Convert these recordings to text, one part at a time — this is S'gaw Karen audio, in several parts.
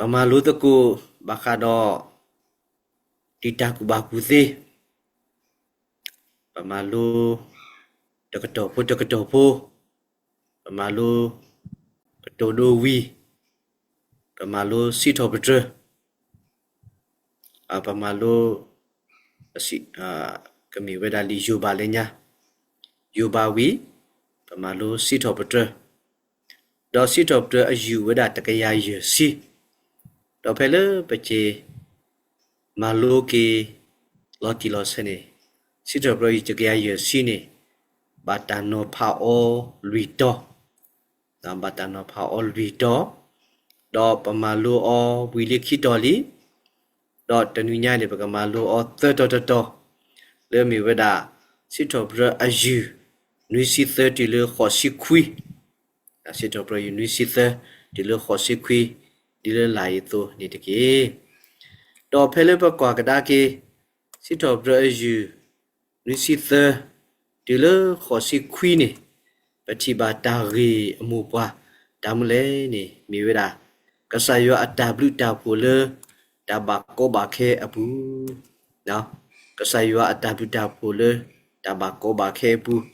ပမၤလိသကိးဘၣ်ဃးဒီး တံာ်တာ်ကူၣ်ဘၣ်ကူၣ်သ့, ပမၤလိ တကတီၢ်ဖိတကတီၢ်ဖိ, ပမၤလိ ကတိၤဒိဝံၤ, ပမၤလိစံးထီၣ်ပတြၢၤ, ပမၤလိ ကမ့ၢ်ဝဲဒၣ်လံာ်ယိၤဘးလၢညါ, ယိၤဘးဝံၤ, ပမၤလိစံးထီၣ်ပတြၢၤ, ဒီးစံးထီၣ်ပတြၢၤအယုၢ်ဝဲဒၣ်တကယၤယဲၢ်ဆံ, ဒီးဖဲလၢပက့ၤ မၤလိက့ၤ လီၤတံၢ်လီၤဆဲးန့ၣ်, စံးထီၣ်ပတြၢၤအယုၢ်တကယၤယဲၢ်ဆံန့ၣ်, ဘၣ်တၢ်နီၤဖးအီၤလွံၢ်တီၤ, ဘၣ်တၢ်နီၤဖးအီၤလွံၢ်တီၤ, ဒီးပမၤလိအီၤဝံၤလံခံတီၤလံ, ဒီးတနွံညါန့ၣ် ပကမၤလိအီၤသၢတီၤတတီၤ, လၢမ့ၢ်ဝဲဒၣ် စံးထီၣ်ပတြၢၤအယုၢ် နွံဆံသၢတုၤလၢဃိးဆံခွံ, စံးထီၣ်ပတြၢၤအယုၢ်နွံဆံသၢ တုၤလၢဃိးဆံခွံ, ဒ်လၢလာ်အံၤအသိးန့ၣ်တက့ၢ်. ဒီးဖဲလၢပကွၢ်ကဒါက့ၤ စံးထီၣ်ပတြၢၤအယုၢ် နွံဆံသၢ တုၤလၢဃိးဆံခွံန့ၣ်, ပထံၣ်ဘၣ်တၢ်ဂ့ၢ်အမိၢ်ပှၢ် တၢ်မနုၤလဲၣ်န့ၣ် မ့ၢ်ဝဲဒၣ် ကစၢ်ယွၤအတၢ်ဘျုးတၢ်ဖှိၣ်လၢ တၢ်ဘၣ်ကီဘၣ်ခဲအပူၤ, ကစၢ်ယွၤအတၢ်ဘျုးတၢ်ဖှိၣ်လၢ တၢ်ဘၣ်ကီဘၣ်ခဲအပူၤ,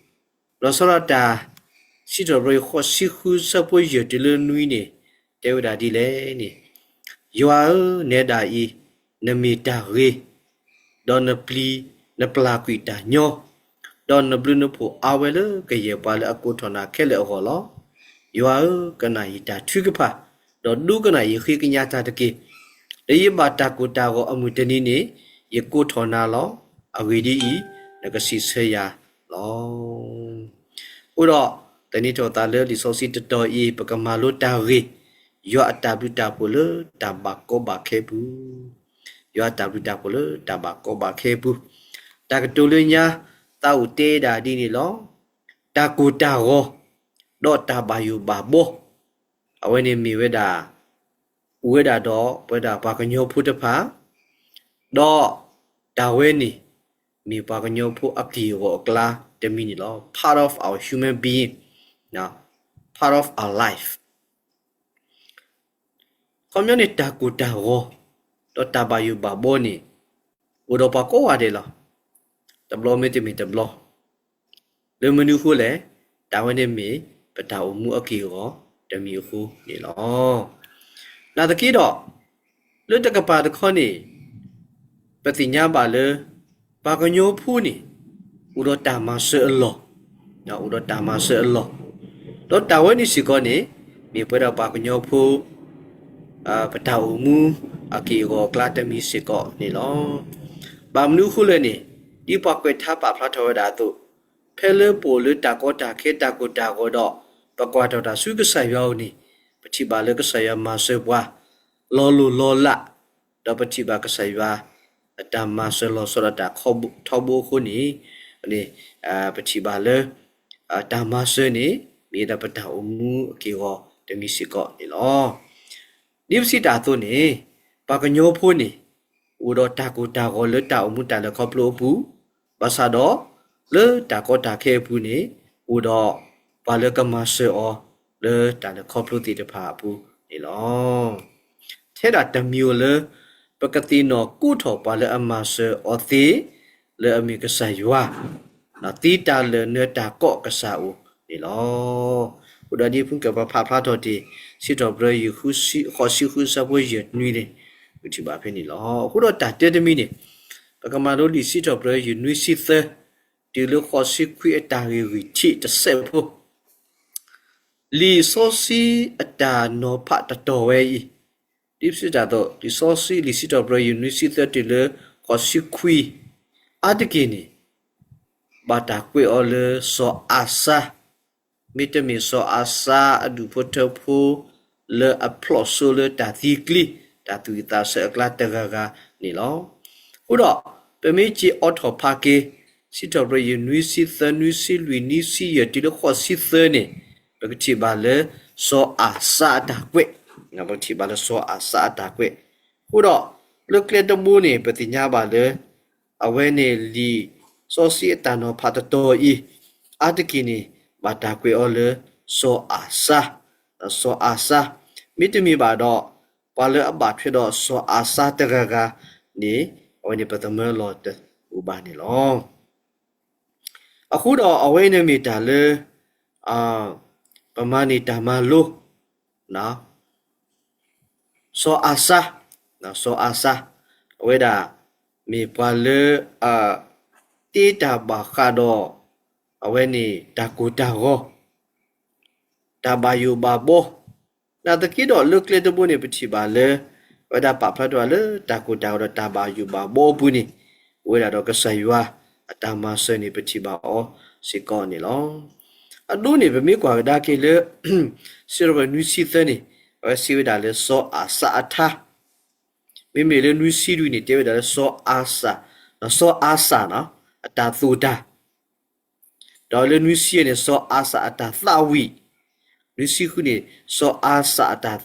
လီၤဆီဒၣ်တၢ် စံးထီၣ်ပတြၢၤအယုၢ်ဃိးဆံဃု ဆၢဖိယဲၢ်တုၤလၢနွံန့ၣ် တဲဝဲဒၣ်ဒ်လဲၣ်န့ၣ်, ယွၤဧၢ, နဲဒၣ်အံၤ နမ့ၢ်တၢ်ဂ့ၤ, ဒီးနပျံၤနပျၢ်ကွံာ်တၢ်ညီ, ဒီးနဘျုးနဖှိၣ်အါဝဲလၢကယဲၢ်ပှၤလၢအကိးထီၣ်နၤခဲလၢာ်အဂီၢ်လီၤ. ယွၤဧၢ, ကနၣ်ယတၢ်ထုကဖၣ်, ဒီးဒိကနၣ်ယဃ့ကညးတၢ်တက့ၢ်. လၢယဘၣ်တၢ်ကိၢ်တၢ်ဂီၤအမုၢ်တနံၤန့ၣ် ယကိးထီၣ်နၤလီၤ. အဂ့ၢ်ဒ်အံၤ, နကစံးဆၢယၤလီၤ. အဃိဒီး သန့ၤထီၣ်သးလၢလံာ်စီဆှံတတီၤအံၤ ပကမၤလိတၢ်ဂ့ၢ်, ယွၤအတၢ်ဘျုးတၢ်ဖှိၣ်လၢတၢ်ဘၣ်ကီဘၣ်ခဲအပူၤ, ယွၤအတၢ်ဘျုးတၢ်ဖှိၣ်လၢတၢ်ဘၣ်ကီဘၣ်ခဲအပူၤ, တၢ်ကတိၤလၢညါ သးအိၣ်တဲဒၣ်ဒ်န့ၣ်လီၤ. တၢ်ကိၢ်တၢ်ဂီၤ, ဒီးတၢ်ဘၣ်ယိၣ်ဘၣ်ဘှီ, အဝဲန့ၣ်မ့ၢ်ဝဲဒၣ် အိၣ်ဝဲဒၣ်ဒီးပဝဲဒၣ်ပှၤကညီဖိတဖၣ်, ဒီးတၢ်ဝဲန့ၣ် မ့ၢ်ပှၤကညီဖိအက့ၢ်အဂီၤအကျါတမံၤန့ၣ်လီၤ. Part of our human being, part of our life. ခီပညီန့ၣ် တၢ်ကိၢ်တၢ်ဂီၤ ဒီးတၢ်ဘၣ်ယိၣ်ဘၣ်ဘှီန့ၣ် အိၣ်ဒီးပှၤကိးဂၤဒဲးလီၤ. တဘျီမ့တမ့ၢ်တဘျီ လၢမနုၤအဃိလဲၣ်, တၢ်ဝဲန့ၣ်မ့ၢ်ပတၢ်အိၣ်မူအက့ၢ်အဂီၤတမံၤအဃိန့ၣ်လီၤ. နာ်သက့ဒီး, လၢတကပၤတခီန့ၣ် ပသ့ၣ်ညါဘၣ်လၢ ပှၤကညီဖိန့ၣ် အိၣ်ဒီးတၢ်မၤစၢၤအလီၢ်, အိၣ်ဒီးတၢ်မၤစၢၤအလီၢ်, ဒီးတၢ်ဝဲန့ၣ်စ့ၢ်ကီးန့ၣ် မ့ၢ်ပဝဲဒၣ်ပှၤကညီဖိ ပတၢ်အိၣ်မူအက့ၢ်အဂီၤအကျါတမံၤစ့ၢ်ကီးန့ၣ်လီၤ. ဘၣ်မနုၤအဃိလဲၣ်န့ၣ်, ဒ်ပှၤကွဲးထါပာ်ဖျါထီၣ်ဝဲဒၣ်အသိး, ဖဲလၢပအိၣ်လၢတၢ်ကီတၢ်ခဲ တၢ်ကိၢ်တၢ်ဂီၤဒီး ပကွၢ်ထီၣ်တၢ်ဆူကစၢ်ယွၤအအိၣ်န့ၣ်, ပထံၣ်ဘၣ်လၢကစၢ်ယွၤမၤစၢၤပှၤ လီၤလိၢ်လီၤလး, ဒီးပထံၣ်ဘၣ်ကစၢ်ယွၤ အတၢ်မၤစၢၤလီၤဆီဒၣ်တၢ်ထီဘိအဃိန့ၣ်, ပထံၣ်ဘၣ်လၢ တၢ်မၤစၢၤန့ၣ် မ့ၢ်ဝဲဒၣ်ပတၢ်အိၣ်မူအက့ၢ်အဂီၤတမံၤစ့ၢ်ကီးန့ၣ်လီၤ. ဒ်ပစံးတၢ်အသိးန့ၣ်, ပှၤကညီဖိန့ၣ် အိၣ်ဒီးတၢ်ကိၢ်တၢ်ဂီၤလၢတၢ်အိၣ်မူတၢ်လဲၤခီဖျိအပူၤ, ဘၣ်ဆၣ်ဒီး လၢတၢ်ကီတၢ်ခဲအပူၤန့ၣ် အိၣ်ဒီးပှၤလၢကမၤစၢၤအီၤလၢတၢ်လဲၤခီဖျိသ့ၣ်တဖၣ်အပူၤန့ၣ်လီၤ. ထဲဒၣ်တမံၤဧိၤလၢ ပကသ့ၣ်နီၣ်ကိးထီၣ်ပှၤလၢအမၤစၢၤအီၤသ့ လၢအမ့ၢ်ကစၢ်ယွၤ သံတၢ်လၢာ်နၢၤတၢ်ကီးကစၢ်အအိၣ်န့ၣ်လီၤ. အဃိဒီးဒ်ဖုကပဖးဖျါထီၣ်တ့ၢ် စံးထီၣ်ပတြၢၤ ဃိးဆံဃုဆၢဖိယဲၢ်နွံန့ၣ် ပထံၣ်ဘၣ်ဖဲန့ၣ်လီၤ. အဃိဒီးတၢ်တဲတမံၤန့ၣ် ပကမၤလိလံာ်စံးထီၣ်ပတြၢၤ ယုၢ်နွံဆံသၢ တုၤလၢဃိးဆံခွံအတၢ်ဂ့ၢ်ဂံၢ်ထံးတစဲးဖိ လံာ်စီဆှံအတၢ်နီၤဖးတတီၤဝဲအံၤ, ဒ်ပစံးတၢ်အသိး လံာ်စီဆှံ လံာ်စံးထီၣ်ပတြၢၤ ယုၢ်နွံဆံသၢ တုၤလၢဃိးဆံခွံ အါတက့ၢ်န့ၣ် ဘၣ်တၢ်ကွဲးအီၤလၢစီၤအၤစါ, မ့တမ့ၢ်စီၤအၤစါအဒူၣ်ဖိထၢဖိ လၢအဖျိးစိလၢတၢ်သံကျ့ တၢ်သူၣ်ဝံၣ်သးဆၢအကျါတဂၤဂၤန့ၣ်လီၤ. အဃိဒီး ပမ့ၢ်က့ၤအိးထီၣ်ဖးက့ၤ စံးထီၣ်ပတြၢၤ ယုၢ်နွံဆံသၢ နွံဆံလွံၢ် နွံဆံယဲၢ် တုၤလၢဃိးဆံသၢန့ၣ် ပကထံၣ်ဘၣ်လၢစီၤအၤစါအတၢ်ကွဲး, ပကထံၣ်ဘၣ်လၢစီၤအၤစါအတၢ်ကွဲး. အဃိဒီး လၢကျဲတဘိန့ၣ် ပသ့ၣ်ညါဘၣ်လၢ အဝဲန့ၣ်လံာ်စီဆှံအတၢ်နီၤဖးတတီၤအံၤ အါတက့ၢ်န့ၣ် ဘၣ်တၢ်ကွဲးအီၤလၢ စီၤအၤစါ, စီၤအၤစါ, မ့တမ့ၢ်ဘၣ်ဒီး ပှၤလၢအဘၣ်ထွဲဒီးစီၤအၤစါတဂၤဂၤန့ၣ် အဝဲန့ၣ်ပသမၢလီၤတအိၣ်ဘၣ်န့ၣ်လီၤ. အဃိဒီးအဝဲန့ၣ်မ့ၢ်တၢ်လၢ ပမၤန့ၢ်တၢ်မၤလိ စီၤအၤစါ, စီၤအၤစါ, အဝဲဒၣ် မ့ၢ်ပှၤလၢ တ့တၢ်ဘၣ်ဃးဒီး အဝဲန့ၣ်တၢ်ကိၢ်တၢ်ဂီၤ တၢ်ဘၣ်ယိၣ်ဘၣ်ဘီ, နာ်သက့ဒီးလၢကျဲတဘိန့ၣ် ပထံၣ်ဘၣ်လၢ အဝဲဒၣ်ပာ်ဖျါထီၣ်လၢတၢ်ကိၢ်တၢ်ဂီၤဒီးတၢ်ဘၣ်ယိၣ်ဘၣ်ဘီအပူၤန့ၣ် အိၣ်ဝဲဒၣ်ဒီးကစၢ်ယွၤအတၢ်မၤစၢၤန့ၣ် ပထံၣ်ဘၣ်အီၤစ့ၢ်ကီးန့ၣ်လီၤ. အဒိန့ၣ် ပမ့ၢ်ကွၢ်ကဒါက့ၤလၢ စံးထီၣ်ပတြၢၤနွံဆံသၢန့ၣ် အဝဲစံးဝဲဒၣ်လၢစီၤအၤစါအထါ, မ့မ့ၢ်လၢနွံဆံလွံၢ်န့ၣ် တဲဝဲဒၣ်လၢစီၤအၤစါ, စီၤအၤစါန့ၣ် အတၢ်သိၣ်တၢ် ဒီးလၢနွံဆံယဲၢ်န့ၣ် စီၤအၤစါအတၢ်သးဝံၣ်, နွံဆံဃုန့ၣ် စီၤအၤစါအတၢ်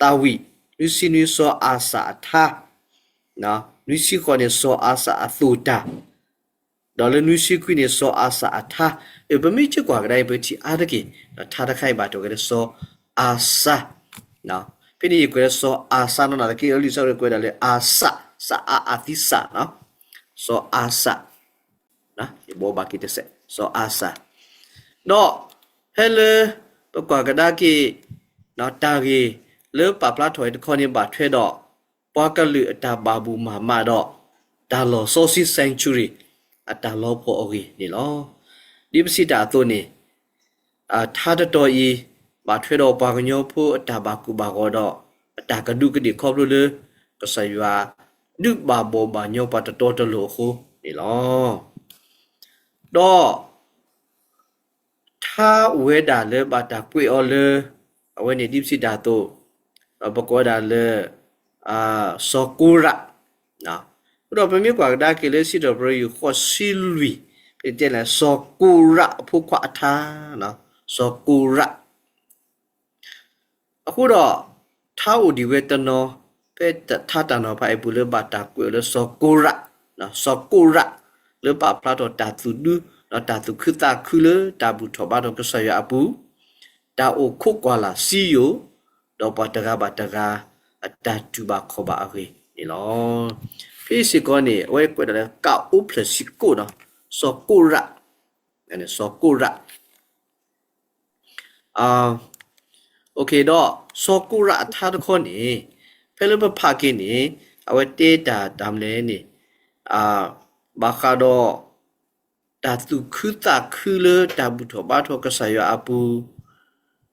သးဝံၣ်, နွံဆံနွံ စီၤအၤစါအထါ, နွံဆံဃိးန့ၣ် စီၤအၤစါအသိၣ်တၢ်, ဒီးလၢနွံဆံခွံန့ၣ် စီၤအၤစါအထါ, ပမ့ၢ်က့ၤကွၢ်ကဒါအံၤ ပကထံၣ်အါတက့ၢ် ထါတခါအံၤဘၣ်တ့ၢ်ဝဲလၢစီၤအၤစါ, ဖဲန့ၣ်ယကွဲးလၢစီၤအၤစါနီၢ်နီၢ်သက့ လံာ်စီဆှံကွဲးဒၣ်လၢအၤစၣ်, စးအါအၤသံစး, စီၤအၤစၣ် ယဘိးဘၣ်က့ၤတစဲး စီၤအၤစၣ်, ဒီးဖဲလၢ ပကွၢ်ကဒါက့ၤ တၢ်ဂ့ၢ်လၢပာ်ဖျါထီၣ်အံၤတခီန့ၣ် ဘၣ်ထွဲဒီး ပှၤကလုာ်အတၢ်ဘၣ်ဘိၣ်မၤမးဒီး တၢ်လီၢ်စီဆှံ sanctuary အတၢ်လီၤပှီၢ်အဂ့ၢ်န့ၣ်လီၤ. ဒ်ပစံးတၢ်အသိးန့ၣ် ထါတတီၤအံၤ ဘၣ်ထွဲဒီးပှၤကညီဖိအတၢ်ဘၣ်ကိၢ်ဘၣ်ဂီၤဒီး အတၢ်ကဒူးကဒ့ၣ်ခီဖျိလၢ ကစၢ်ယွၤ ဒုးဘၣ်ဘီၣ်ဘၣ်ညီပှၤတတီတလိၤအဃိန့ၣ်လီၤ. ဒီး ထါအိၣ်ဝဲဒၣ်လၢဘၣ်တၢ်ကွဲးအီၤလၢ အဝဲန့ၣ်ဒ်ပစံးတၢ်အသိး ပကိးဝဲဒၣ်လၢ စီၤကိရး, အဃိဒီးပမ့ၢ်ကွၢ်ကဒါက့ၤလၢစံးထီၣ်ပတြၢၤယိၤဃိးဆံလွံၢ် ပတဲလၢစီၤကိရးအဖိခွါအထါ, စီၤကိရး အဃိဒီး ထါအိၣ်ဒံးဝဲတနီၤ ဖဲထါတၢ်နီၤဖးအံၤပူၤလၢဘၣ်တၢ်ကွဲးအီၤလၢစီၤကိရး, စီၤကိရး လၢပာ်ဖျါထီၣ်တၢ်သူၣ်ဒူ ဒီးတၢ်သူၣ်ခုသးခုလၢတၢ်ဘူၣ်ထီၣ်ဘါထီၣ်ကစၢ်ယွၤအပူၤ, တၢ်အိၣ်ခိးကွၢ်လၢ်စံယိၣ်, ဒီးပှၤတဂၤဘၣ်တဂၤ အတၢ်တူၢ်ဘၣ်ခီၣ်ဘၣ်အဂ့ၢ်န့ၣ်လီၤ. ဖဲစ့ၢ်ကီးန့ၣ် အဝဲကွဲးဒၣ်လၢကအိဖျၢၣ်ဆံကိးနီၤ, စီၤကိရး, စီၤကိရး ဒီး စီၤကိရးအထါတခီန့ၣ် ဖဲလၢပဖးက့ၤန့ၣ် အဝဲတဲတၢ်တၢ်မနုၤလဲၣ်န့ၣ် ဘၣ်ဃးဒီး တၢ်သူၣ်ခုသးခုလၢတၢ်ဘူၣ်ထီၣ်ဘါထီၣ်ကစၢ်ယွၤအပူၤ,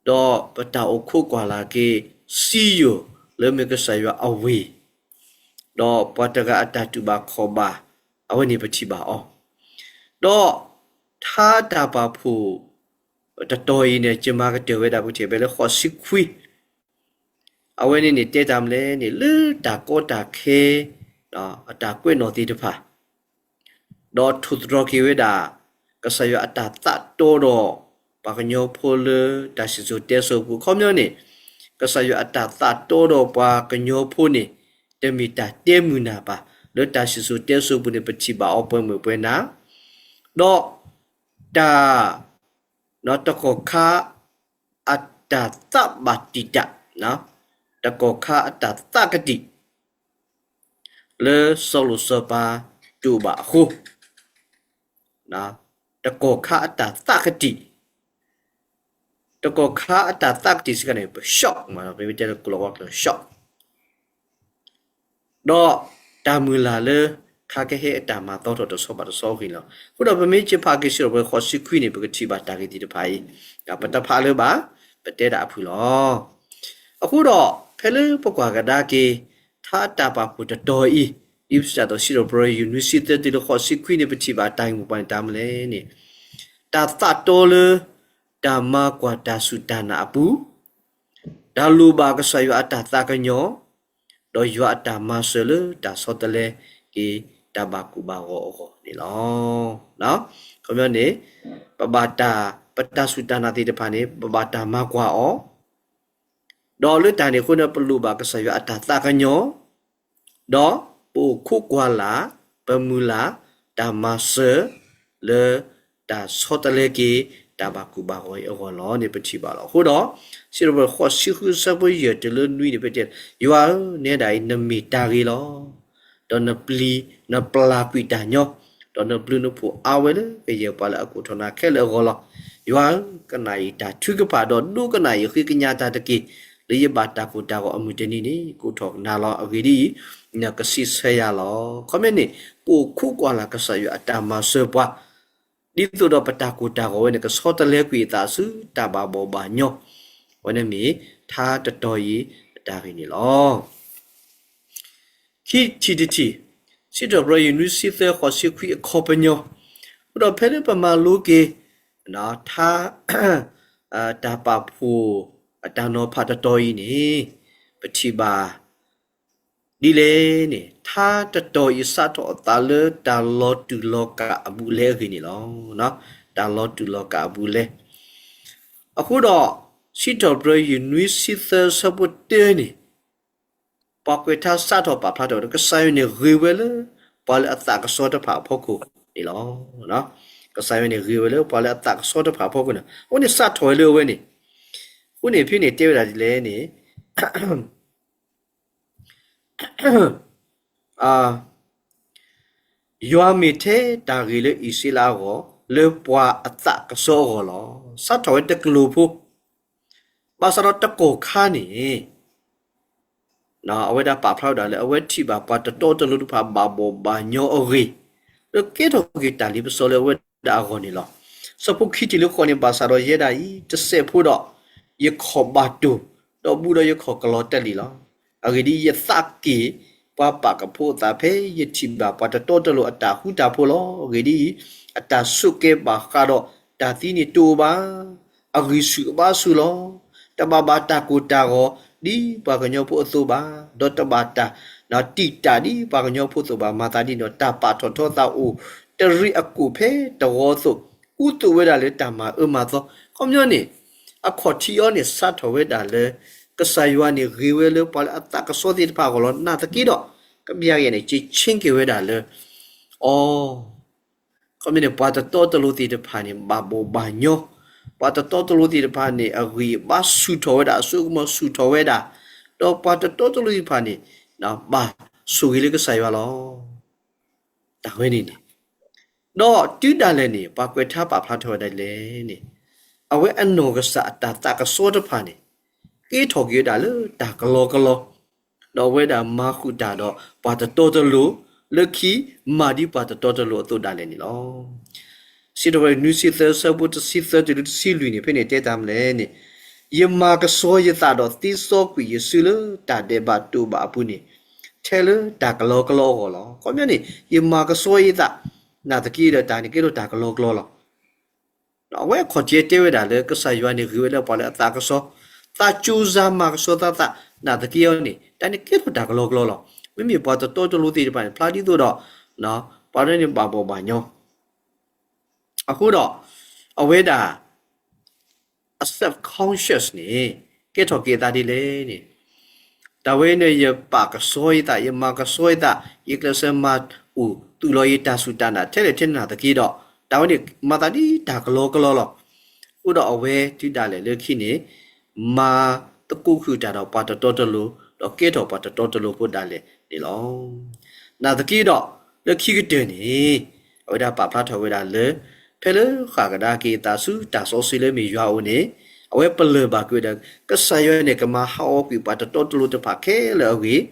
ဒီးပတၢ်အိၣ်ခိးကွၢ်လၢ်က့ၤ စံယိၣ် လၢမ့ၢ်ကစၢ်ယွၤအဝ့ၢ်, ဒီးပှၤတဂၤအတၢ်တူၢ်ဘၣ်ခီၣ်ဘၣ် အဝဲန့ၣ်ပထံၣ်ဘၣ်အီၤ, ဒီး ထါတၢ်ပာ်ဖှိၣ် တတီၤအံၤန့ၣ် ကမၤကတၢၢ်ဝဲဒၣ်ပကထံၣ်ဖဲလၢဃိးဆံခွံ, အဝဲန့ၣ်န့ၣ်တဲတၢ်မနုၤလဲၣ်န့ၣ် လၢတၢ်ကီတၢ်ခဲ အတၢ်ကွဲးနီၣ်သ့ၣ်တဖၣ် ဒီးထိၣ်သတြီၤက့ၤဝဲဒၣ် ကစၢ်ယွၤအတၢ်သးတီဒီး ပှၤကညီဖိလၢတၢ်စံၣ်စိၤတဲစိၤအပူၤ အခီပညီန့ၣ် ကစၢ်ယွၤအတၢ်သးတီဒီးပှၤကညီဖိန့ၣ် တမ့ၢ်တၢ်တဲမုာ်နၢ်ဘၣ်, လၢတၢ်စံၣ်စိၤတဲစိၤအပူၤန့ၣ် ပထံၣ်ဘၣ်အီၤပှဲၤမုာ်ပှဲၤနၢ်, ဒီး တၢ် တကီၢ်ခါ အတၢ်သးဘၣ်တံာ်တာ်, တကီၢ်ခါအတၢ်သးကတံာ် လၢစီၤလိၤစီၤပၤတအိၣ်ဘၣ်အဃိ, တကီၢ်ခါအတၢ်သးကတံာ်, တကီၢ်ခါအတၢ်သးကတံာ်စ့ၢ်ကီးန့ၣ် ပ shock မ့ၢ်နီၤ ပမ့ၢ်တဲလၢကလီၤဝါကျိာ် shock ဒီးတၢ်မုၢ်လၢ်လၢ ခါကဟဲအတၢ်မၤသီထီၣ်တဆီဘၣ်တဆီအဂ့ၢ်န့ၣ်လီၤ. အဃိဒီးပမ့ၢ်က့ၤဖးက့ၤစံးထီၣ်ပတြၢၤဃိးဆံခွံန့ၣ် ပကထံၣ်ဘၣ်တၢ်ဂ့ၢ်သ့ၣ်တဖၣ်အံၤ, ပတဖးလၢၤဘၣ်, ပတဲဒၣ်အဖုၣ်လီၤ. အဃိဒီး ဖဲလၢပကွၢ်ကဒါက့ၤ ထါတၢ်ပာ်ဖှိၣ်တတီၤအံၤ, ဒ်ပစံးတၢ်အသိးစံးထီၣ်ပတြၢၤယိၤနွံဆံသၢတုၤလၢဃိးဆံခွံန့ၣ် ပထံၣ်ဘၣ်တၢ်ဂ့ၢ်မိၢ်ပှၢ်န့ၣ်တၢ်မနုၤလဲၣ်န့ၣ်, တၢ်သးတီလၢ တၢ်မၤကွၢ်တၢ်စူၢ်တၢ်နာ်အပူၤ တၢ်လိၣ်ဘၣ်ကစၢ်ယွၤအတၢ်သးကညီၤ, ဒီးယွၤအတၢ်မၤစၢၤလၢတၢ်ဆီတလဲက့ၤတၢ်ဘၣ်ကိၢ်ဘၣ်ဂီၤအဂီၢ်န့ၣ်လီၤ. အခီပညီန့ၣ် ပဘၣ်တၢ် ပတၢ်စူၢ်တၢ်နာ်သ့ၣ်တဖၣ်န့ၣ် ပဘၣ်တၢ်မၤကွၢ်အီၤ, ဒီးလၢတၢ်န့ၣ်အဃိန့ၣ် ပလိၣ်ဘၣ်ကစၢ်ယွၤအတၢ်သးကညီၤ, ဒီးပအိၣ်ခိးကွၢ်လၢ် ပမုၢ်လၢ် တၢ်မၤစၢၤ လၢတၢ်ဆီတလဲက့ၤ တၢ် တၢ်ဘၣ်ကိၢ်ဘၣ်ဂီၤအံၤအဂီၢ်လီၤန့ၣ် ပထံၣ်ဘၣ်လီၤ. အဃိဒီး စံးထီၣ်ပတြၢၤ ဃိးဆံဃု အဆၢဖိယဲၢ်တုၤလၢနွံန့ၣ် ဖဲတဲ ယွၤဧၢ, နဲဒၣ်အံၤ နမ့ၢ်တၢ်ဂ့ၤလီၤ. ဒီးနပျံၤ နပျၢ်ကွံာ်တၢ်ညီ, ဒီးနဘျုးနဖှိၣ်အါဝဲလၢကယဲၢ်ပှၤလၢအကိးထီၣ်နၤခဲလၢာ်အဂီၢ်လီၤ. ယွၤဧၢ, ကနၣ်ယတၢ်ထုကဖၣ် ဒီးဒိကနၣ်ယဃ့ကညးတၢ်တက့ၢ်. လၢယဘၣ်တၢ်ကိၢ်တၢ်ဂီၤအမုၢ်တနံၤန့ၣ် ကိးထီၣ်နၤလီၤ. အဂ့ၢ်ဒ်အံၤ, နကစံးဆၢယၤလီၤ. ခီမ့ၢ်န့ၣ် ပအိၣ်ခိးကွၢ်လၢ်ကစၢ်ယွၤအတၢ်မၤစၢၤပှၤ ဒ်သိးဒီးပတၢ်ကိၢ်တၢ်ဂီၤဝဲန့ၣ် ကဆီတလဲကွံာ်အသးဆူတၢ်ဘၣ်ဘီၣ်ဘၣ်ညီ, အဝဲန့ၣ်မ့ၢ်ထါတတီၤအံၤအတၢ်ဂ့ၢ်န့ၣ်လီၤ. ခံထံၣ်တထံၣ်, စံးထီၣ်ပတြၢၤ ယနွံဆံသၢ ဃိးဆံခွံ အခီပညီ, အဃိဒီးဖဲလၢပမၤလိက့ၤ ထါ တၢ်ပာ်ဖှိၣ်အတၢ်နီၤဖးတတီၤအံၤန့ၣ် ပထံၣ်ဘၣ် ဒ်လဲၣ်န့ၣ် ထါတတီၤအံၤစးထီၣ်အသးလၢတၢ်လီၤတူာ်လီၤကာ်အဘူးအလဲအဂ့ၢ်န့ၣ်လီၤ. တၢ်လီၤတူာ်လီၤကာ်အဘူးအလဲ. အဃိဒီး စံးထီၣ်ပတြၢၤ ယနွံဆံသၢ ဆၢဖိတၢန့ၣ် ပှၤကွဲးထါစးထီၣ်ပာ်ဖျါထီၣ်ဝဲဒီး ကစၢ်ယွၤန့ၣ်ဂ့ၤဝဲလၢ ပှၤလၢအသးကဆှီတဖၣ်အဖီခိၣ်န့ၣ်လီၤ. ကစၢ်ယွၤန့ၣ်ဂ့ၤဝဲလၢပှၤလၢအသးကဆှီတဖၣ်အဖီခိၣ်န့ၣ် အဃိန့ၣ်စးထီၣ်ဝဲလၢအဝဲန့ၣ်, အဃိန့ၣ်ဖဲန့ၣ်တဲဝဲဒၣ်ဒ်လဲၣ်န့ၣ် ယွၤမ့ၢ်ထဲတၢ်ဂ့ၤလၢအံၣ်စရ့လးအဂီၢ်, လၢပှၤအသးကဆှီအဂီၢ်လီၤ. စးထီၣ်ဝဲတကျိၤဖိ, ဘၣ်ဆၣ်ဒီးတကီၢ်ခါန့ၣ် အဝဲဒၣ်ပာ်ဖျါဝဲဒၣ်လၢ အဝဲထံၣ်ဘၣ်ပှၤတတီတလိၤတဖၣ်ဘၣ်ဘီၣ်ဘၣ်ညီအဂ့ၢ်, လၢကဲထီၣ်က့ၤတၢ်လ့ပစီလၢအဝဲဒၣ်အဂီၢ်န့ၣ်လီၤ. ဆၢဖိခံတုၤလၢဃိးန့ၣ် ဘၣ်ဆၣ်ဒီးယဲဒၣ်အံၤ တစဲးဖိဒီး ယခီၣ်ဘၣ်တိၢ်, ဒီးဘူးဒီးယခီၣ်ကလီတလံာ်လီၤ. အဂ့ၢ်ဒ်အံၤ, ယသးက့ၣ်ပှၤပာ်ကဖိအသးဖဲယထံၣ်ဘၣ်ပှၤတတီတလိၤအတၢ်ဃူတၢ်ဖိးလီၤ. အဂ့ၢ်ဒ်အံၤ, အတၢ်ဆိးကဲဘၣ်ဃးဒီး တၢ်သံန့ၣ်တအိၣ်ဘၣ်. အဂံၢ်ဆူၣ်အဘါဆူၣ်လီၤ. တဘၣ်ဘၣ်တၢ်ကိၢ်တၢ်ဂီၤဒ်ပှၤကညီဖိအသိးဘၣ်, ဒီးတဘၣ်တၢ်တံာ်တာ်ဒ်ပှၤကညီဖိအသိးဘၣ်. မၤသးဒ်န့ၣ်ဒီး တၢ်ပာ်ထီၣ်ထီသးအိၣ်တရံးအကိၣ်ဖဲတဝီအသိး, ကူသိးဝဲဒၣ်လၢတၢ်မၤအၢမၤသီ. ခီပညီန့ၣ် အခီၣ်ထံးအံၤန့ၣ် စးထီၣ်ဝဲဒၣ်လၢ ကစၢ်ယွၤန့ၣ်ဂ့ၤဝဲလၢပှၤလၢအသးကဆှီသ့ၣ်တဖၣ်အဂီၢ်လီၤ. နာ်သက့ဒီး ကဘျၣ်ယဲၢ်န့ၣ် က့ၤဆ့က့ၤဝဲဒၣ်လၢ အီၤ ခီမ့ၢ်န့ၣ် ပှၤတတီတလိၤသ့ၣ်တဖၣ်န့ၣ် ဘၣ်ဘီၣ်ဘၣ်ညီ, ပှၤတတီတလိၤသ့ၣ်တဖၣ်န့ၣ် အဂံၢ်အဘါဆူၣ်ထီၣ်ဝဲဒၣ်, အစိကမီၤဆူၣ်ထီၣ်ဝဲဒၣ်, ဒီးပှၤတတီတလိၤသ့ၣ်တဖၣ်န့ၣ် ဘၣ်ဆိၣ်ဂ့ၤလၢကစၢ်ယွၤလီၤ. တၢ်ဝဲန့ၣ်န့ၣ်, ဒီးတုၤဒၣ်လဲာ်န့ၣ် ပှၤကွဲးထါပာ်ဖျါထီၣ်ဝဲဒၣ်လဲၣ်န့ၣ်, အဝဲအနီၢ်ကစၢ်အတၢ်သးကဆှီတဖၣ်န့ၣ် ကဲထီၣ်က့ၤဝဲဒၣ်လၢတၢ်ကလီကလီ ဒီးအဝဲဒၣ်မၤဃုာ်တၢ်ဒီးပှၤတတီတလိၤ, လၢခံမၤဒ်ပှၤတတီတလိၤအသိးဒၣ်လဲာ်န့ၣ်လီၤ. စံးထီၣ်ပတြၢၤ နွံဆံသၢ ဆၢဖိတဆံသၢတုၤလၢတဆံလွံၢ်န့ၣ် ဖဲန့ၣ်တဲတၢ်မနုၤလဲၣ်န့ၣ်, ယမၤကဆှီယသးဒီးသ့စီကွံာ်ယစုလၢတၢ်ဒဲးဘးတိာ်ဘၣ်အပူၤန့ၣ်, ထဲလၢတၢ်ကလီကလီအဂီၢ်လီၤ. ခီပညီန့ၣ် ယမၤကဆှီယသး, နာ်သက့ဒီးတၢ်န့ၣ်ကဲထီၣ်တၢ်ကလီကလီလီၤ. အဝဲအခီၣ်ထံးတဲဝဲဒၣ်လၢ ကစၢ်ယွၤန့ၣ်ဂ့ၤဝဲလၢပှၤလၢအသးကဆှီ, သးစူၤစၢ်မၤကဆှီသးသး, နာ်သက့အီၤန့ၣ် တၢ်န့ၣ်ကဲထီၣ်တၢ်ကလီကလီလီၤ. မ့မ့ၢ်ပှၤတတီတလိၤသ့ၣ်တဖၣ်န့ၣ် ဖျါဒ်သိးဒီး ပှၤတဖၣ်န့ၣ်ဘၣ်ဘီၣ်ဘၣ်ညီ အဃိဒီး အဝဲဒၣ် အ subconscious န့ၣ် ကဲထီၣ်က့ၤအသးဒ်လဲၣ်န့ၣ်, တၢ်ဝဲန့ၣ် ယပာ်ကဆှီယသး, ယမၤကဆှီယသး, ယကျဲးစၢးမၤအိၣ်သူၣ်လီၤယတၢ်စူၢ်တၢ်နာ်ထဲလဲၣ်ထဲန့ၣ်နာ်သက့ဒီး, တၢ်ဝဲန့ၣ်မၤသးဒ်တၢ်ကလီကလီလီၤ. အဃိဒီးအဝဲတုၤဒၣ်လဲာ်လၢခံန့ၣ် မၤသကိးဃုာ်တၢ်ဒီးပှၤတတီတလိၤ, ဒီးကဲထီၣ်ပှၤတတီတလိၤဖိဒၣ်လဲာ်န့ၣ်လီၤ. နာ်သက့ဒီး လၢခံကတၢၢ်န့ၣ် အဝဲဒၣ်ပာ်ဖျါထီၣ်ဝဲဒၣ်လၢ ဖဲလၢဃၣ်ကဒါက့ၤအသးဆူတၢ်စီဆှံလၢမ့ၢ်ယွၤအအိၣ်န့ၣ်, အဝဲပလၢၢ်ဘၣ်ကွံာ်ဝဲဒၣ် ကစၢ်ယွၤန့ၣ် ကမၤဟးဂီၤကွံာ်ပှၤတတီတလိၤတဖၣ်ခဲလၢာ်အဂ့ၢ်, ဒီး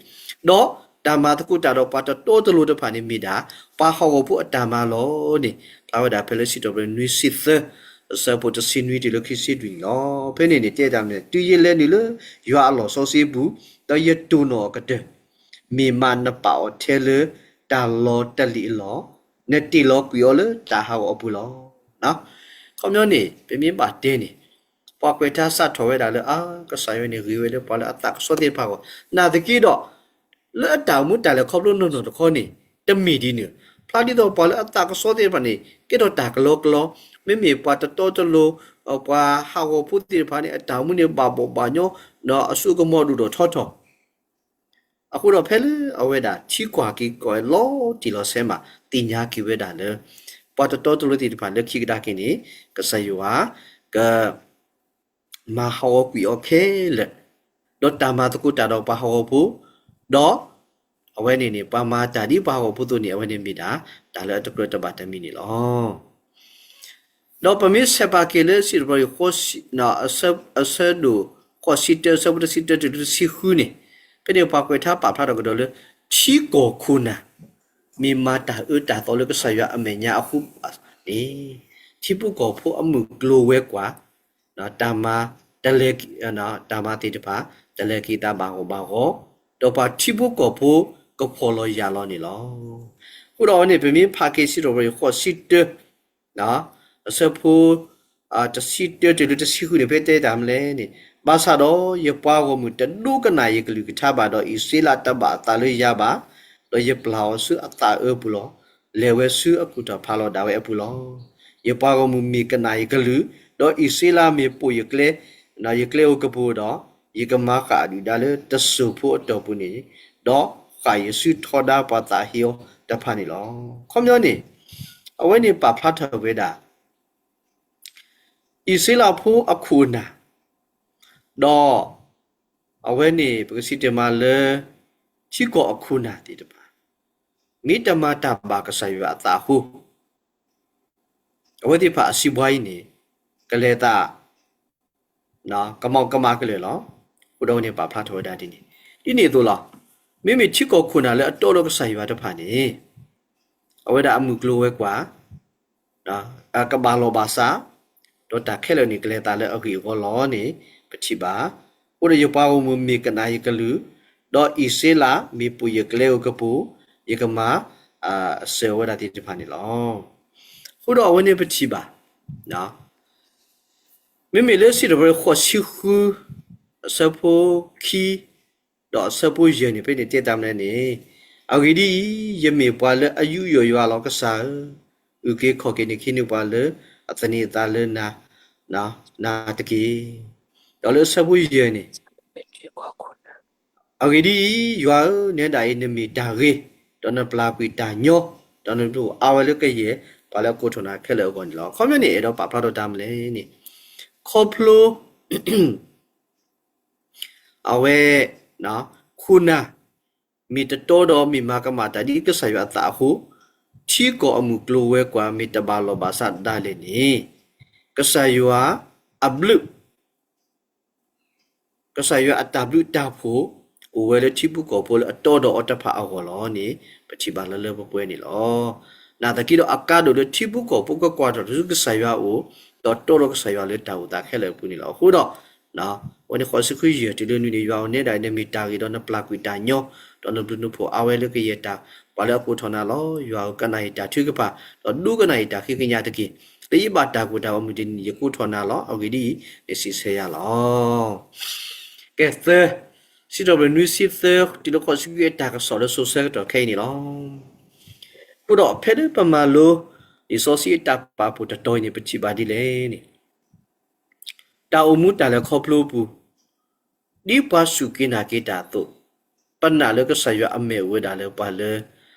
တၢ်မၤသကိးတၢ်ဒီးပှၤတတီတလိၤတဖၣ်န့ၣ် မ့ၢ်ဒၣ်ပှၤဟးဂီၤဖိအတၢ်မၤလီၤန့ၣ် ဖျါဝဲဒၣ်ဖဲလၢစံးထီၣ်ပတြၢၤ နွံဆံသၢ အဆၢဖိတဆံနွံတုၤလၢခံဆံလွံၢ်န့ၣ်လီၤ. ဖဲန့ၣ်န့ၣ် တဲတၢ်မနုၤလဲၣ်, တုၤယလဲၤနုာ်လၢယွၤအလီၢ်စီဆှံပူၤ, ဒီးယတိၢ်နီၣ်အကတၢၢ်, မ့ၢ်မးနပာ်အီၤထဲလၢတၢ်လီၤတလံာ်အလီၢ်, နတ့ၢ်လီၤကွံာ်အီၤလၢတၢ်ဟးဂီၤအပူၤလီၤ. ခီပညီန့ၣ် ပမ့ၢ်ဘၣ်တဲန့ၣ် ပှၤကွဲးထါစးထီၣ်ဝဲဒၣ်လၢ အါ ကစၢ်ယွၤန့ၣ်ဂ့ၤဝဲလၢပှၤလၢအသးကဆှီသ့ၣ်တဖၣ်အဂီၢ်, နာ်သက့ဒီး လၢအတၢ်အိၣ်မူတၢ်လဲၤခီဖျိနီၢ်နီၢ်တခီန့ၣ် တမ့ၢ်ဒ်န့ၣ်, ဖျါဒ်သိးပှၤလၢအသးကဆှီသ့ၣ်တဖၣ်န့ၣ် ကဲထီၣ်တၢ်ကလီကလီ, မ့မ့ၢ်ပှၤတတီတလိၤ, ပှၤဟးဂီၤဖိသ့ၣ်တဖၣ်န့ၣ် အတၢ်အိၣ်မူန့ၣ်ဘၣ်ဘီၣ်ဘၣ်ညီ, ဒီးအစိကမီၤဒိၣ်ထီၣ်ထီထီၣ် အဃိဒီးဖဲလၢအဝဲဒၣ်ထံကွၢ်က့ၤကီၢ်လီၤတံၢ်လီၤဆဲးမး သ့ၣ်ညါက့ၤဝဲဒၣ်လၢ ပှၤတတီတလိၤသ့ၣ်တဖၣ်လၢခံကဒါက့ၤန့ၣ် ကစၢ်ယွၤက မၤဟးဂီၤကွံာ်အီၤခဲလၢာ်, ဒီးတၢ်မၤသကိးတၢ်ဒီးပှၤဟးဂီၤဖိ, ဒီးအဝဲန့ၣ်န့ၣ် ပှၤမၤတၢ်ဒ်ပှၤဟးဂီၤဖိအသိးန့ၣ် အဝဲန့ၣ်မ့ၢ်ဒၣ် တၢ်လၢအတကြၢးတဘၣ်တမံၤန့ၣ်လီၤ. ဒီးပမ့ၢ်ဆဲးပာ်က့ၤလၢစံးထီၣ်ပတြၢၤ အဆၢဒိၣ်ဃိးဆံတၢ အဆၢဖိတဆံတၢတုၤလၢတဆံဃုန့ၣ်, ဖဲန့ၣ်ပှၤကွဲးထါပာ်ဖျါထီၣ်ကဒီးလၢ ထံကီၢ်ခိၣ်နၢ် မ့ၢ်မၤတၢ်အၢတၢ်သီလၢကစၢ်ယွၤအမဲာ်ညါအဃိန့ၣ်, ထံဖိကီၢ်ဖိအမုၢ်ကျိၤဝဲၤကွာ် တၢ်မၤ တၢ်မၤသ့ၣ်တဖၣ် တလဲၤက့ၤသးဘၣ်ဂီၢ်ဘၣ်ဂီၢ်, ဒီးပှၤထံဖိကီၢ်ဖိကဖှီၣ်လီၤယာ်လီၤန့ၣ်လီၤ. အဃိဒီးအဝဲန့ၣ် ပမ့ၢ်ဖးက့ၤစံးထီၣ်ပတြၢၤ ဃိးဆံတၢ အဆၢဖိ တဆံတၢတုၤလၢတဆံဃုန့ၣ် ဖဲတဲတၢ်မနုၤလဲၣ်န့ၣ်, ဘၣ်ဆၣ်ဒီးယပှၤဂီၢ်မုၢ်တဒိကနၣ်ယကလုၢ်ကထါဘၣ်ဒီး အံၣ်စရ့လးတဘၣ်အသးလၢယၤဘၣ်, ဒီးယပျၢ်အီၤဆူအသးအၢပူၤလီၤ. လဲၤဝဲဆူအကူၣ်ထီၣ်ဖးလီၤဒၣ်ဝဲအပူၤလီၤ. ယပှၤဂီၢ်မုၢ်မ့ၢ်ကနၣ်ယကလုၢ်, ဒီးအံၣ်စရ့လးမ့ၢ်ပိာ်ယကျဲ, ယကျဲဧိၤကပူၤဒီး, ယကမၤဃာ်အဒုၣ်ဒါလၢတစိၢ်ဖိအတီၢ်ပူၤန့ၣ်, ဒီးဃာ်ယဆူထီဒါပှၤသးဟ့အီၤတဖၣ်န့ၣ်လီၤ. ခီပညီန့ၣ်, အဝဲန့ၣ်ပာ်ဖျါထီၣ်ဝဲဒၣ် အံၣ်စရ့လးဖိအခိၣ်အနၢ်, ဒီးအဝဲန့ၣ် ပကစံးတဲမးလၢ ထံကီၢ်အခိၣ်အနၢ်သ့ၣ်တဖၣ် မ့ၢ်တမၤတၢ်ဘၣ်ကစၢ်ယွၤအသးအဃိ, အဝဲသ့ၣ်တဖၣ်အစုဘှါအံၤန့ၣ် ကလဲၤသး ကမီကမၣ်ကလဲာ်လီၤ. အဃိဒီးအဝဲန့ၣ်ပာ်ဖျါထီၣ်ဝဲဒၣ်ဒ်န့ၣ်, ဒ်န့ၣ်အသိးလီၤ. မ့မ့ၢ်ထံကီၢ်ခိၣ်နၢ်လၢအတီဒီးကစၢ်ယွၤတဖၣ်န့ၣ်, အဝဲဒၣ်အမုၢ်ကျိၤဝဲၤကွာ် ကဘၣ်လီၤဘၣ်စး, ဒီးတၢ်ခဲလၢာ်န့ၣ် ကလဲၤသးလၢအဂ့ၢ်အဂီၢ်လီၤန့ၣ် ပထံၣ်ဘၣ်. အဃိဒီးယပှၤဂီၢ်မုၢ်မ့ၢ်ကနၣ်ယကလုၢ်, ဒီးအံၣ်စရ့လးမ့ၢ်ပိာ်ယကျဲဧိၤကပူၤ, ယကမၤ စၢၤဝဲဒၣ်သ့ၣ်တဖၣ်န့ၣ်လီၤ. အဃိဒီးအဝဲန့ၣ်ပထံၣ်ဘၣ် မ့မ့ၢ်လၢစံးထီၣ်ပတြၢၤ ဃိးဆံဃု အဆၢဖိခံ ဒီးအဆၢဖိယဲၢ်န့ၣ် ဖဲန့ၣ်တဲတၢ်မနုၤလဲၣ်န့ၣ်, အဂ့ၢ်ဒ်အံၤ, ယမ့ၢ်ပှၤလၢအယူးယီၣ်ယွၤလီၤကစၢ်ဧၢ, အုၣ်က့ၤခီၣ်က့ၤန့ၢ်ခ့န့ၢ်ပှၤလၢအသန့ၤအသးလၢနၤ, နၤတက့ၢ်. ဒီးလၢအဆၢဖိယဲၢ်န့ၣ် အဂ့ၢ်ဒ်အံၤ, ယွၤဧၢ, နဲဒၣ်အံၤနမ့ၢ်တၢ်ဂ့ၤ, ဒီးနပျၢ်ကွံာ်တၢ်ညီ, ဒီးနဒိၣ်အါဝဲလၢကယဲၢ် ပှၤလၢအကိးထီၣ်နၤခဲလၢာ်အဂီၢ်န့ၣ်လီၤ. ခီပညီန့ၣ် အဲၣ်ဒိးပာ်ဖျါထီၣ်တၢ်မနုၤလဲၣ်န့ၣ်, ခီဖျိ အဝဲ ခိၣ်နၢ် မ့ၢ်တတီဒီးမ့ၢ်မၤကမၣ်တၢ်ဒ်ကစၢ်ယွၤအသးအဃိ, ထံကီၢ်အမုၢ်ကျိၤဝဲၤကွာ်မ့ၢ်တဘၣ်လီၤဘၣ်စးဒၣ်လဲာ်န့ၣ်, ကစၢ်ယွၤအဘျုး ကစၢ်ယွၤအတၢ်ဘျုးတၢ်ဖှိၣ် အိၣ်ဝဲလၢထံဖိကီၢ်ဖိလၢအတီဒီးအီၤတဖၣ်အဂီၢ်လီၤန့ၣ် ပထံၣ်ဘၣ်လၢလၢပှဲၤပှဲၤန့ၣ်လီၤ. နာ်သက့ဒီးအကါဒိၣ်လၢထံဖိကီၢ်ဖိကကွၢ်ထီၣ်ဆူကစၢ်ယွၤအအိၣ်, ဒီးတီဒီးကစၢ်ယွၤလၢတၢ်အိၣ်သးခဲလၢာ်အပူၤန့ၣ်လီၤ. အဃိဒီး အဝဲန့ၣ်ဃိးဆံဃုယဲၢ်တုၤလၢနွံန့ၣ် ယွၤဧၢ, နဲဒၣ်အံၤနမ့ၢ်တၢ်ဂ့ၤ, ဒီးနပျၢ်ကွံာ်တၢ်ညီ, ဒီးနဘျုးနဖှိၣ်အါဝဲလၢကယဲၢ်တၢ်, ပှၤလၢအကိးထီၣ်နၤလီၤ. ယွၤဧၢ, ကနၣ်ယတၢ်ထုကဖၣ်, ဒီးဒိကနၣ်ယတၢ်ဃ့ကညးတက့ၢ်. လၢယဘၣ်တၢ်ကိၢ်တၢ်ဂီၤမုၢ်တနံၤ ယကိးထီၣ်နၤလီၤ. အဂ့ၢ်ဒ်အံၤ, နစံးဆၢယၤလီၤ. ကဲ သၢ, စံးထီၣ်ပတြၢၤနွံဆံသၢ တုၤလၢဃိးဆံခွံ အတၢ်ကစီၣ်လၢစိၤဆၢကတီၢ်ခဲအံၤန့ၣ်လီၤ. အဃိဒီးဖဲလၢပမၤလိ လံာ်စီဆှံအတၢ်ပာ်ဖှိၣ်တတီၤအံၤန့ၣ် ပထံၣ်ဘၣ်ဒ်လဲၣ်န့ၣ်, တၢ်အိၣ်မူတၢ်လဲၤခီဖျိအပူၤ, ဒ်ပှၤစူၢ်က့ၤနာ်က့ၤတၢ်အသိး, ပနာ်လၢကစၢ်ယွၤအမဲာ်အိၣ်ဝဲဒၣ်လၢပှၤလၢ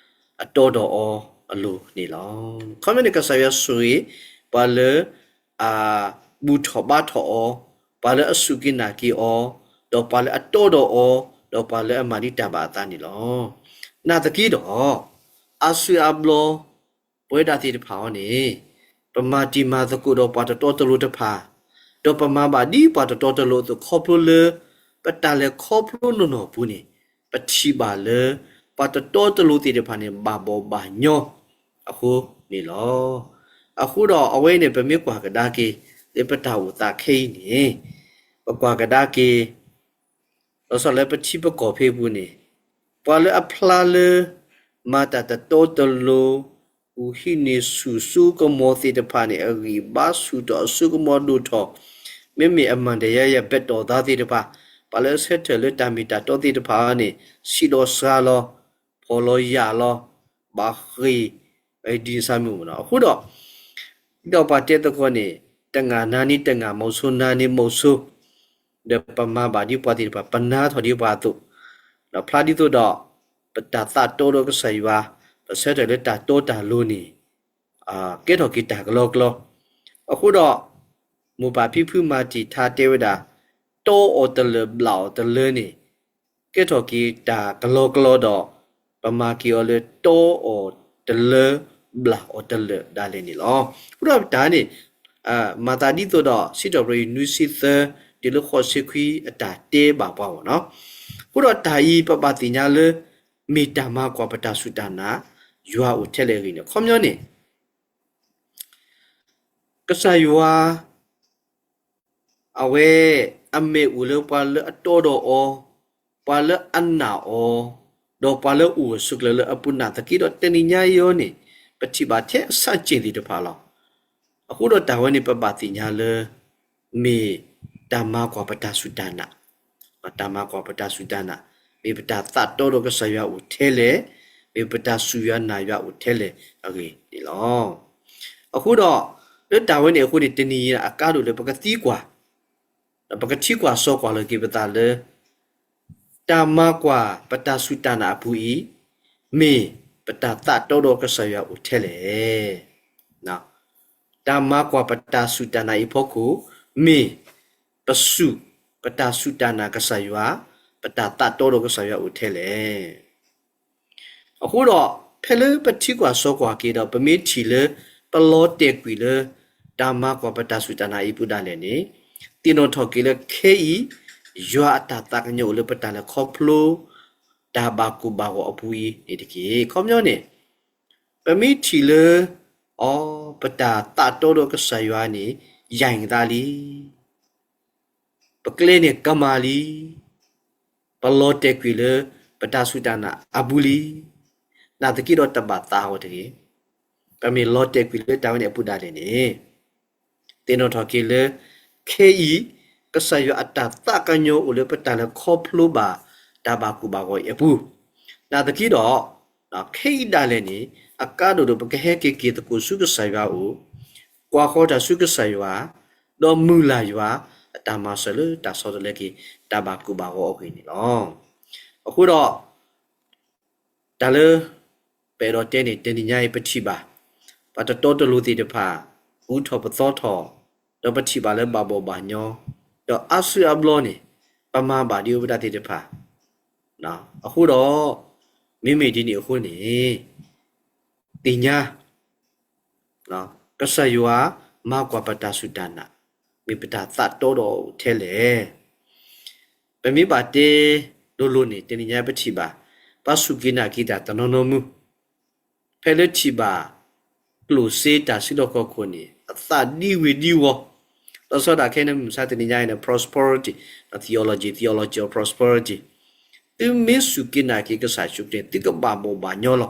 အတီဒီးအီၤအလိၤန့ၣ်လီၤ. ခီမ့ၢ်န့ၣ် ကစၢ်ယွၤဆိၣ်ဂ့ၤ ပှၤလၢ အဘူၣ်ထီၣ်ဘါထီၣ်အီၤ, ပှၤလၢအစူၢ်က့ၤနာ်က့ၤအီၤ, ဒီးပှၤလၢအတီဒီးအီၤ, ဒီးပှၤလၢအမၤဒံးတၢ်ဘၣ်အသးန့ၣ်လီၤ. နာ်သက့ဒီး, အါစုအါဘျီ ပဝဲဒၣ်သ့ၣ်တဖၣ်အံၤန့ၣ်, ပမၤတံၤမၤသကိးဒီးပှၤတတီတလိၤတဖၣ်, ဒီးပမၤဘၣ်ဒ်ပှၤတတီတလိၤအသိး ခီဖျိလၢ ပတၢ်လဲၤခီဖျိနီၢ်နီၢ်အပူၤန့ၣ်, ပထံၣ်ဘၣ်လၢ ပှၤတတီတလိၤသ့ၣ်တဖၣ်န့ၣ် ဘၣ်ဘီၣ်ဘၣ်ညီအဃိန့ၣ်လီၤ. အဃိဒီးအဝဲန့ၣ် ပမ့ၢ်ကွၢ်ကဒါက့ၤ လၢပတၢ်အိၣ်သးခဲအံၤန့ၣ်, ပကွၢ်ကဒါက့ၤ လီၤဆီလၢပထံပကီၢ်ဖဲအပူၤန့ၣ်, ပှၤလၢအဖျါလၢ မၤတၢ်တတီတလိၤ, ကူၣ်ဟံးန့ၢ်ဆူၣ်စိကမီၤသ့ၣ်တဖၣ်န့ၣ် အဂံၢ်ဘါဆူၣ်ထီၣ်အစိကမီၤဒိၣ်ထီၣ်, မ့မ့ၢ်အမၤတယာ်ယၤဘဲတီၢ်သါသ့ၣ်တဖၣ်, ပှၤလၢအဆၢထၢၣ်လၢတၢ်မ့ၢ်တၢ်တီသ့ၣ်တဖၣ်န့ၣ် ဆံးလီၤစှၤလီၤ, ဖှီၣ်လီၤယာ်လီၤ, ဘၣ်ဃ့ၢ် ဒ်န့ၣ်စ့ၢ်မ့ၢ်နီၤ. အဃိဒီး ဒီးပှၤတဲသကိးန့ၣ်, တဂၤနၤန့ၣ်တဂၤ, မီၤစိနၤန့ၣ်မီၤစိ, ဒီးပမၤဘၣ်ဒ်ပှၤသ့ၣ်တဖၣ်, ပနါထီၣ်ဒ်ပှၤအသိး, ဒီးဖျါဒ်သိးဒီး ပတၢ်သးတီဒီးကစၢ်ယွၤ, ပဆၢထၢၣ်လၢတၢ်တီတၢ်လိၤန့ၣ်, ကဲထီၣ်က့ၤတၢ်ကလီကလီ. အဃိဒီး မိၢ်ပၢ်ဖံဖုမၤတံာ်ထါတဲဝဲဒၣ် တီအီၤတလၢာ်ဘျးအီၤတလၢန့ၣ် ကဲထီၣ်က့ၤတၢ်ကလီကလီဒီး ပမၤက့ၤအီၤလၢတီအီၤတလၢဘျးအီၤတလၢာ်ဒၣ်လဲာ်န့ၣ်လီၤ. အဃိဒီးတၢ်န့ၣ် မၤသးဒ်သိးဒီး စံးထီၣ်ပတြၢၤနွံဆံသၢ တုၤလၢဃိးဆံခွံအတၢ်တဲဘၣ်ပှၤအဂီၢ်နီၤ. အဃိဒီးတၢ်အံၤပဘၣ်သ့ၣ်ညါလၢ မ့ၢ်တၢ်မၤကွၢ်ပတၢ်စူၢ်တၢ်နာ် ယွၤအိၣ်ထဲလဲၣ်အဂ့ၢ်န့ၣ် အခီပညီန့ၣ် ကစၢ်ယွၤ အဝဲ အမဲာ်အိၣ်လၢပှၤလၢအတီဒီးအီၤ, ပှၤလၢအနာ်အီၤ, ဒီးပှၤလၢအအိၣ်အဆိးကျၢၤလၢအပူၤနာ်သက့ဒီး တနံၤညါအံၤအီၤန့ၣ် ပထံၣ်ဘၣ်ထဲအဆၣ်ကၠ့ၣ်သ့ၣ်တဖၣ်လီၤ. အဃိဒီးတၢ်ဝဲန့ၣ် ပဘၣ်သ့ၣ်ညါလၢ မ့ၢ်တၢ်မၤကွၢ်ပတၢ်စူၢ်တၢ်နာ်, တၢ်မၤကွၢ်ပတၢ်စူၢ်တၢ်နာ်, မ့ၢ်ပတၢ်သးတီဒီးကစၢ်ယွၤအိၣ်ထဲလဲၣ်, မ့ၢ်ပတၢ်စူၢ်ယွၤနာ်ယွၤအိၣ်ထဲလဲၣ်အဂ့ၢ်န့ၣ်လီၤ. အဃိဒီး လၢတၢ်ဝဲန့ၣ်အဃိန့ၣ် တနံၤအံၤအကါဒိၣ်လၢပကသံကွၢ် ဒီးပကထံကွၢ်စီကွၢ်လီၤက့ၤပသးလၢ တၢ်မၤကွၢ်ပတၢ်စူၢ်တၢ်နာ်အပူၤအံၤ မ့ၢ်ပတၢ်သးတီဒီးကစၢ်ယွၤအိၣ်ထဲလဲၣ်. တၢ်မၤကွၢ်ပတၢ်စူၢ်တၢ်နာ်အံၤဖီခိၣ် မ့ၢ်ပစူၢ် ပတၢ်စူၢ်တၢ်နာ်ကစၢ်ယွၤ, ပတၢ်သးတီဒီးကစၢ်ယွၤအိၣ်ထဲလဲၣ်. အဃိဒီး ဖဲလၢပထံကွၢ်စီကွၢ်က့ၤဒီး ပမ့ၢ်ထံၣ်လၢ ပလီၤတဲာ်ကွံာ်လၢ တၢ်မၤကွၢ်ပတၢ်စူၢ်တၢ်နာ်အံၤပူၤဒၣ်လဲာ်န့ၣ် သ့ၣ်နီၣ်ထီၣ်က့ၤလၢခဲအံၤ ယွၤအတၢ်သးကညီၤအိၣ်လၢပတၢ်လဲၤခီဖျိ တၢ်ဘၣ်ကိၢ်ဘၣ်ဂီၤအပူၤအံၤန့ၣ်တက့ၢ်. အခီပညီန့ၣ် ပမ့ၢ်ထံၣ်လၢ အီ ပတၢ်သးတီဒီးကစၢ်ယွၤန့ၣ် ယံာ်သးလံ ပကျဲန့ၣ်ကမၣ်လံ, ပလီၤတဲာ်ကွံာ်လၢ ပတၢ်စူၢ်တၢ်နာ်အပူၤလံ, နာ်သက့ဒီးတဘၣ်သးအီၤတဂ့ၤ. ပမ့ၢ်လီၤတဲာ်ကွံာ်လၢတၢ်ဝဲန့ၣ်အပူၤဒၣ်လဲာ်န့ၣ် သ့ၣ်နီၣ်ထီၣ်က့ၤလၢ ခဲအံၤ ကစၢ်ယွၤအတၢ်သးကညီၤအိၣ်လၢပတၢ်လဲၤခီဖျိဘၣ် တၢ်ဘၣ်ကိၢ်ဘၣ်ဂီၤအံၤအပူၤ, နာ်သက့ဒီး ခဲအံၤဒၣ်လဲာ်န့ၣ် အကါဒိၣ်ဒီးပကဟဲက့ၤက့ၤသကိးဆူကစၢ်ယွၤအအိၣ်, ကွၢ်ဃီၤတၢ်ဆူကစၢ်ယွၤ, ဒီးမုၢ်လၢ်ယွၤ အတၢ်မၤစၢၤလၢတၢ်ဆီတလဲက့ၤ တၢ်ဘၣ်ကိၢ်ဘၣ်ဂီၤအဂ့ၢ်န့ၣ်လီၤ. အဃိဒီး တၢ်လၢ ပအဲၣ်ဒိးတဲန့ၣ် တနံၤညါအံၤပထံၣ်ဘၣ်, ပှၤတတီတလိၤသ့ၣ်တဖၣ် ဘူးထီၣ်ပသီထီၣ်, ဒီးပထံၣ်ဘၣ်လၢဘၣ်ဘီၣ်ဘၣ်ညီ, ဒီးအါစုအါဘျီန့ၣ် ပမၤဘၣ်ဒံးအိၣ်ဝဲဒၣ်သ့ၣ်တဖၣ်, အဃိဒီး မ့မ့ၢ်ဒ်န့ၣ်အဃိန့ၣ် သ့ၣ်ညါ ကစၢ်ယွၤမၤကွၢ်ပတၢ်စူၢ်တၢ်နာ်, မ့ၢ်ပတၢ်သးတီဒီးအိၣ်ထဲလဲၣ်. ပမ့ၢ်ဘၣ်တဲလိၤလိၤန့ၣ် တနံၤညါပထံၣ်ဘၣ် ပှၤစူၢ်က့ၤနာ်က့ၤတၢ်တနီၤနီၤမုၢ် ဖဲလၢထံၣ်ဘၣ် ကျိၣ်စ့တၢ်စုလီၢ်ခီၣ်ခိၣ်န့ၣ် အသးဒံဝ့ၤဒံဝီၤ, လီၤဆီဒၣ်ခဲအံၤန့ၣ် မုၢ်မဆါတနံၤညါအံၤန့ၣ် prosperity, theology, theology of prosperity, သုမ့ၢ်စူၢ်က့ၤနာ်က့ၤကစၢ်ယ့ၣ်ၡူးခရံာ်န့ၣ် သုကဘၣ်ဘီၣ်ဘၣ်ညီလီၤ.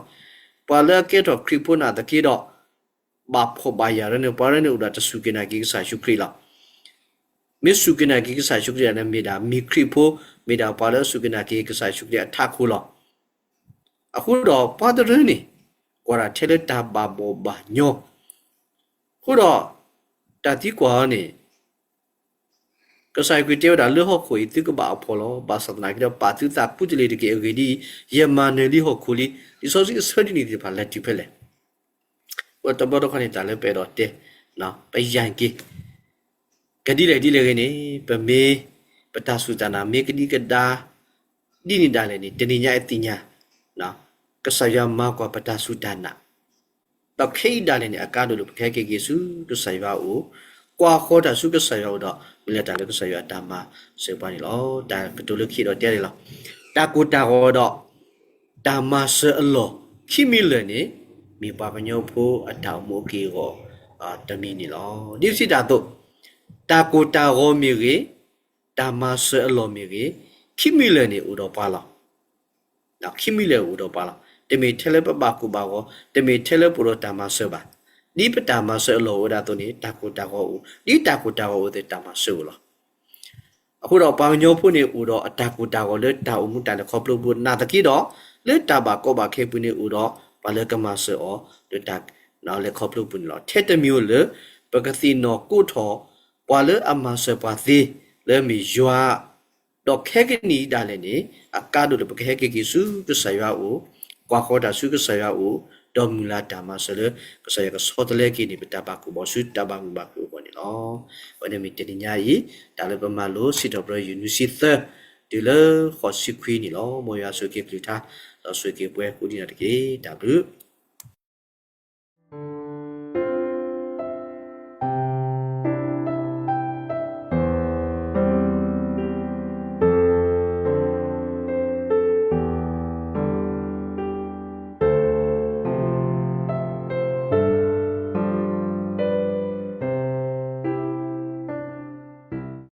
ပှၤလၢအကဲထီၣ်ခရံာ်ဖိနာ်သက့ဒီး ဘၣ်ဖှီၣ်ဘၣ်ယာ်ဒ်န့ၣ် ပှၤဒ်န့ၣ်အိၣ်ဒီးတစူၢ်က့ၤနာ်က့ၤကစၢ်ယ့ၣ်ၡူးခရံာ်လီၤ. မ့ၢ်စူၢ်က့ၤနာ်က့ၤကစၢ်ယ့ၣ်ၡူးခရံာ်န့ၣ် မ့ၢ်ဒၣ်မ့ၢ်ခရံာ်ဖိ, မ့ၢ်ဒၣ်ပှၤလၢအစူၢ်က့ၤနာ်က့ၤကစၢ်ယ့ၣ်ၡူးခရံာ်အထးခိၣ်လီၤ. အဃိဒီးပှၤတရၢန့ၣ် ကွၢ်ဒၣ်ထဲလၢတၢ်ဘၣ်ဘီၣ်ဘၣ်ညီ, အဃိဒီး တၢ်သံကွၢ်အီၤန့ၣ် ကစၢ်ယ့ၣ်ၡူးခရံာ်တဲဝဲဒၣ်လၢဟီၣ်ခိၣ်အံၤ သုကဘၣ်အဖှီၣ်လီၤ. ဘၣ်ဆၣ်သနာ်က့ဒီး ပာ်သုသးခူတလ့ၤတက့ၢ်အဂ့ၢ်ဒ်အံၤ, ယမၤနၢၤလံဟီၣ်ခိၣ်လံ. လံာ်စီဆှံအဆၢဒ်န့ၣ်သ့ၣ်တဖၣ်လဲၤတုၤဖဲလဲၣ်. တဘျီတခီၣ်န့ၣ် တၢ်လၢပအဲၣ်ဒိးတဲ ပယံၤက့ၤ ကဒ်လဲၣ်ဒ်လဲၣ်ဂ့ၤန့ၣ် ပမ့ၢ်ပတၢ်စူၢ်တၢ်နာ်မ့ၢ်ကဒံကဒါ ဒ်န့ၣ်ဒၣ်လဲာ်န့ၣ် တနံၤညါအံၤသ့ၣ်ညါ ကစၢ်ယွၤမၤကွၢ်ပတၢ်စူၢ်တၢ်နာ် ဒီးခဲအံၤဒၣ်လဲာ်န့ၣ် အကါဒိၣ်လၢပကဟဲက့ၤက့ၤဆူကစၢ်ယွၤအအိၣ်, ကွၢ်ဃီၤတၢ်ဆူကစၢ်ယွၤအအိၣ်ဒီး မ့ၢ်လဲၤတၢ်လၢကစၢ်ယွၤအတၢ်မၤစၢၤပှၤန့ၣ်လီၤ. တၢ်ကတိၤလၢခံဒီးတဲန့ၣ်လီၤ. တၢ်ကိၢ်တၢ်ဂီၤဒီး တၢ်မၤစၢၤအလီၢ်ခံမံၤလၢာ်န့ၣ် မ့ၢ်ပှၤကညီဖိအတၢ်အိၣ်မူအက့ၢ်အဂီၤတမံၤန့ၣ်လီၤ. ဒ်ပစံးတၢ်အသိး တၢ်ကိၢ်တၢ်ဂီၤမ့ၢ်ဂ့ၤ, တၢ်မၤစၢၤအလီၢ်မ့ၢ်ဂ့ၤ, ခံမံၤလၢာ်န့ၣ်အိၣ်ဒီးပှၤလီၤ. ခံမံၤလၢာ်အိၣ်ဒီးပှၤလီၤ. တမ့ၢ်ထဲလၢပဘၣ်ကိၢ်ဘၣ်ဂီၤ, တမ့ၢ်ထဲလၢပအိၣ်ဒီးတၢ်မၤစၢၤဘၣ်. ဒ်ပတၢ်မၤစၢၤအလီၢ်အိၣ်ဝဲဒၣ်အသိးန့ၣ် တၢ်ကိၢ်တၢ်ဂီၤအိၣ်, ဒ်တၢ်ကိၢ်တၢ်ဂီၤအိၣ်အသိး တၢ်မၤစၢၤအိၣ်လီၤ. အဃိဒီးပှၤကညီဖိန့ၣ် အိၣ်ဒီးအတၢ်ကိၢ်တၢ်ဂီၤလၢတၢ်အိၣ်မူတၢ်လဲၤခီဖျိပူၤ နာ်သက့ဒီး လၢတၢ်ဘၣ်ကီဘၣ်ခဲပူၤန့ၣ်အိၣ်ဒီး ပှၤလၢကမၤစၢၤအီၤ လၢတၢ်လဲၤခီဖျိပူၤန့ၣ်လီၤ. ထဲတမံၤဧိၤလၢ ပကသ့ၣ်နီၣ်ကိးထီၣ် ပှၤလၢအမၤစၢၤပှၤသ့ လၢမ့ၢ်ယွၤ ဒီးခဲကနံၣ်အံၤဒၣ်လဲာ်န့ၣ် အကါဒိၣ်လၢပကဟဲက့ၤက့ၤဆူကစၢ်ယွၤအအိၣ်, ကွၢ်ဃီၤတၢ်ဆူကစၢ်ယွၤအအိၣ်, ဒီးမုၢ်လၢ်တၢ်မၤစၢၤလၢ ကစၢ်ယွၤကဆီတလဲက့ၤန့ၣ် ပတၢ်ဘၣ်ကိၢ်ဘၣ်ဂီၤဆူတၢ်ဘၣ်မုာ်ဘၣ်ခုၣ်အဂီၢ်န့ၣ်လီၤ. အဝဲန့ၣ်မ့ၢ်တနံၤညါအံၤ တၢ်လၢပမၤလိ စံးထီၣ်ပတြၢၤ ယူၢ်နွံဆံသၢ တုၤလၢဃိးဆံခွံန့ၣ်လီၤ. မ်ယွၤဆိၣ်ဂ့ၤက့ၤကလုၢ်ကထါ ဒီးဆိၣ်ဂ့ၤက့ၤပှၤကိးဒံးနီၢ်တက့ၢ်. တၢ်ဘျုး